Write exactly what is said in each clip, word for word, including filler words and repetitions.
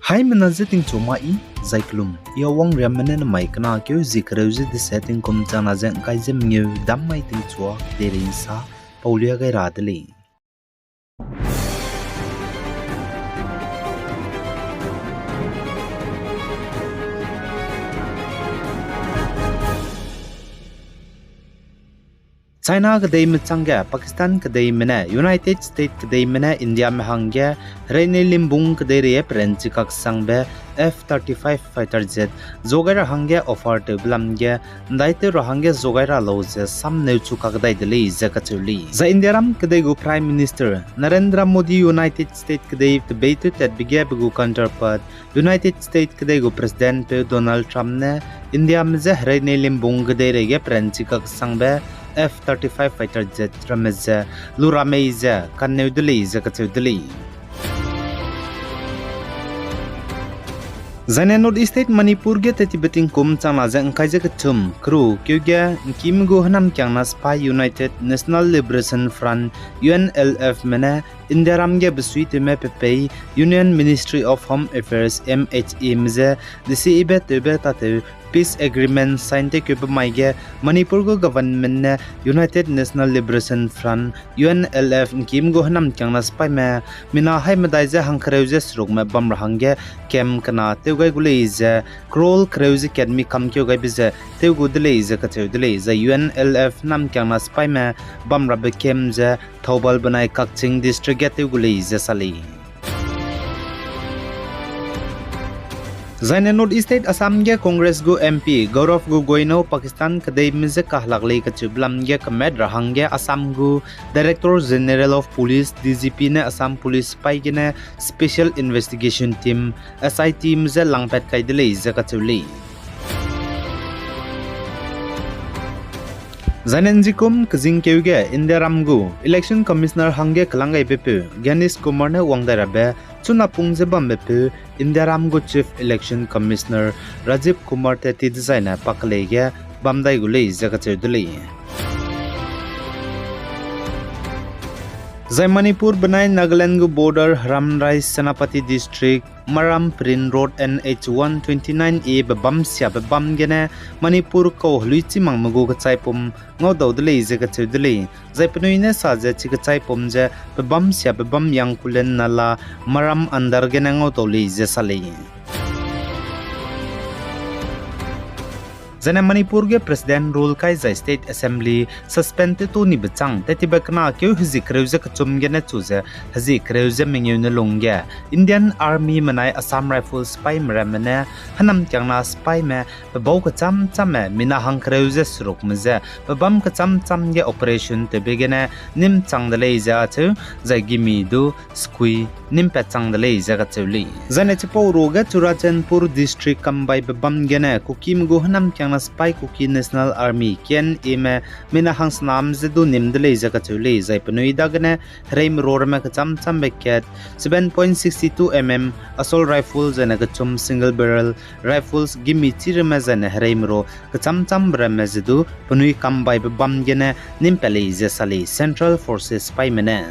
Haimena je tingchu ma i, zai kelum, i a wangriamme ne namai kena keu zi kereu ze dese tingkum changna ze ngkai ze mengeu dam mai tingchua, deirei nsa, paulia gai ra de lei. China kedeime changge Pakistan kedeime ne United States kedeime ne Indiame hangge hereine limbung kedeirei e peranchi kaksangbe F thirty-five fighter jet zuagai ra hangge offer tewbe lam ge ndaitew ra hangge zuagai ra lau ze samneu chu kakdai de lei ze kacheu lei. Zai Indiaram kedei gu Prime Minister Narendra Modi United States kedei tebeitew tatbe ge pe gu counterpart United States kedei gu Presidentpeu Donald Trump ne Indiame je hereine limbung kedeirei ge peranchi kaksangbe F thirty-five fighter jet ramme ze lu ra mei ze kanneu de lei ze kacheu de lei. Zaine North East State Manipur ge tetibe tingkum changna ze ngkai ze kechum keru keu ge ngkime gu hênamkiangna sipai United National Liberation Front, U N L Fme ne Indiaram ge besuitewme pe pei Union Ministry of Home Affairs, M H Ame je desibe tewbe tatew peace agreement sign tewkeube mai ge Manipur gu government ne United National Liberation Front, U N L F ngkime gu hênamkiangna sipaime mina hai medai ze hangkereu ze serukme bam ra hangge camp kena tew gai gu lei ze crore kereu ze katmi kamkeu gaibe ze tew gu de lei ze kacheu de lei. Zai U N L F hênamkiangna sipaime bam rabe camp ze Thoubal benai Kakching District ge tew gu lei ze sa lei. Zaine North East State Assam ge Congress gu M P Gaurav Gogoi nâu Pakistan kedeime je kahelak lei kacheube lam ge kemat ra hangge Assam gu Director General of Police, D G P ne Assam Police sipai gene Special Investigation Team, S I T me je langpat kai de lei ze kacheu lei. Zaine nzikum kezingkeu ge Indiaram gu Election Commissioner hangge kelanggaibe peu Ganesh Kumar ne wang dai rabe chuna pung ze bambe peu Indiaram gu Chief Election Commissioner Rajiv Kumar Teti dezaine pakelei ge bam dai gu lei ze kacheu de lei. Zai Manipur benai Nagaland gu border Ramrai Senapati District, Maram Prin Road N H one twenty-nine A bebâm siabe bâm gene Manipur kau heluichimangme gu kechaipum ngaudau de lei ze kacheu de lei. Zai penui ne sa ze chi kechaipum ze bebâm siabe bâm Yangkulen Nala, Maram under gene ngaudau lei ze sa lei. Zaine Manipur ge President rule kai zai State Assembly suspend tew tu nibe chang tetibe kena keu hezie kereu ze kechum gene chu ze hezie kereu ze mengeu ne lungge Indian Army menai Assam Rifles sipaime ramme ne hênamkiangna sipaime pebau kecham chamme mina hangkereu ze serukme ze pebâm kecham cham ge operation tewbe gene nîm chang de lei ze acheu, zai gimi du sekui nîm pat chang de lei ze kacheu lei. Zaine chipau ruage Churachandpur District Kambaibe bâm gene Kukime gu hênamkiangna sipai Kuki National Army, K N Ame mina hangsename ze du nîm de lei ze kacheu lei, zai penui dagene hereime ro ramme kecham chambe kat, seven point six two M M assault rifle zaine kechum single barrel rifles gimi chî ramme zaine hereime ro kecham chambe ramme ze du penui Kambaibe bâm gene nîm pat lei ze sa lei Central Forces sipaime ne.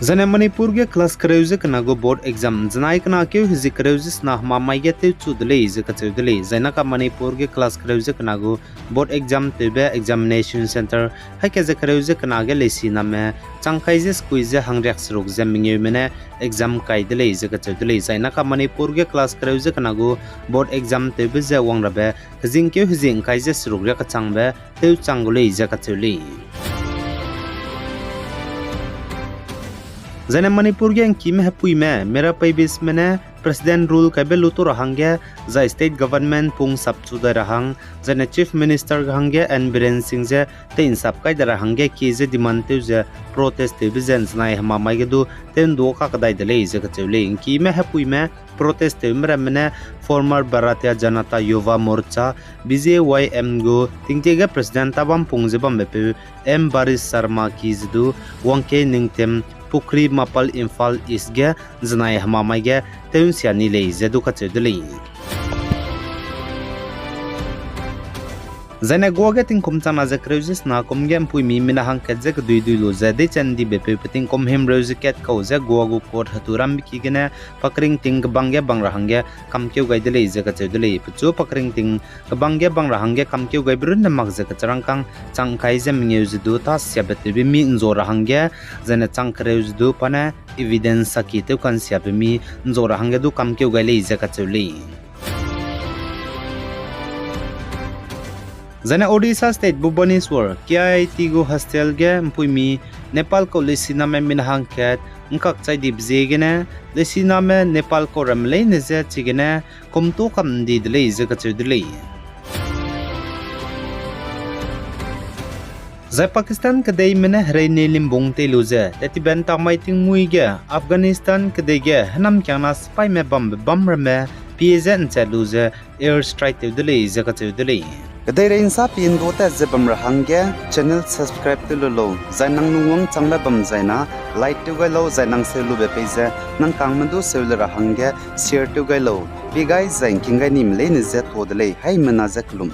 Zaine Manipur ge class kereu ze kena gu board exam zenai kena keu hezie kereu ze sena hemamai ge tewchu de lei ze kacheu de lei. Zai naka Manipur ge class kereu ze kena gu board exam tewbe examination centre haî ke ze kereu ze kena ge leisiname chang kai ze sekui ze hangriak seruk ze mengeume ne exam kai de lei ze kacheu de lei. Zai naka Manipur ge class kereu ze kena gu board exam tewbe ze wang rabe kezingkeu hezie ngkai ze seruk riak kechangbe tewchang gu lei ze kacheu lei. Zaine Manipur ge ngkime hepuime Meera Peibisme ne President rule kaibe lutu ra hangge, zai state government pung sapchu dai ra hang, zaine Chief Minister hangge N Biren Singh ze tei'nsap kai dai ra hangge kie ze demand tew ze protest tewbe ze nzenai hemamai ge du tew ndu kakdai de lei ze kacheu lei. Ngkime hepuime protest tewme ramme ne former Bharatiya Janata Yuva Morcha, B J Y M gu tingtie ge president tabam pung ze bambepeu M Barish Sharma ki ze du wangkei ningtem Pukhri Mappal Imphal East ge nzenai hemamai ge tew nsia ni lei ze du kacheu de lei. Zaine Goa ge tingkum changna ze kereu ze sena kum ge ’mpuimi mina hangkat ze kedui dui lu ze deiche ’ndibe peu pe tingkum himreu ze kat kau ze Goa gu court hetu rambe ki gene pakering ting kebang ge bang ra hangge kamkeu gai de lei ze kacheu de lei. Pechu pakering ting kebang ge bang ra hangge kamkeu gaibe runne mak ze kacherangkâng chang ’ngkai ze mengeu ze du tâ siabe tewbe mi ’nzua ra hangge, zaine chang kereu ze du pa ne evidence saki tew ka'nsiabe mi ’nzua ra hangge du kamkeu gai lei ze kacheu lei. Zaine Odisha State Bhubaneswar K I T gu hostel ge ’mpuimi Nepal kau leisiname mina hangkat ’ngkak chai dibe ziegene, leisiname Nepal kau ramme leine je chigene kumtu kam ’ndi de lei ze kacheu de lei. Zai Pakistan kedeime ne hereine limbung tei lu ze, Taliban tamai tingmuî ge Afghanistan kedei ge hênamkiangna sipaime bambe bam ramme pie je ’nchat lu ze air strike tew de lei ze kacheu de lei. Kedeirei ’nsa pie ’ndu tat ze bam ra hangge channel subscribe tew lu lau, zai nang lungwang changbe bam zaina like tew gai lau, zai nang seu lube pei ze nang kangme du seu le ra hangge share tew gai lau. Pie gai zai ’ngking gai nime leine je tuâ de lei, haimena je kelum.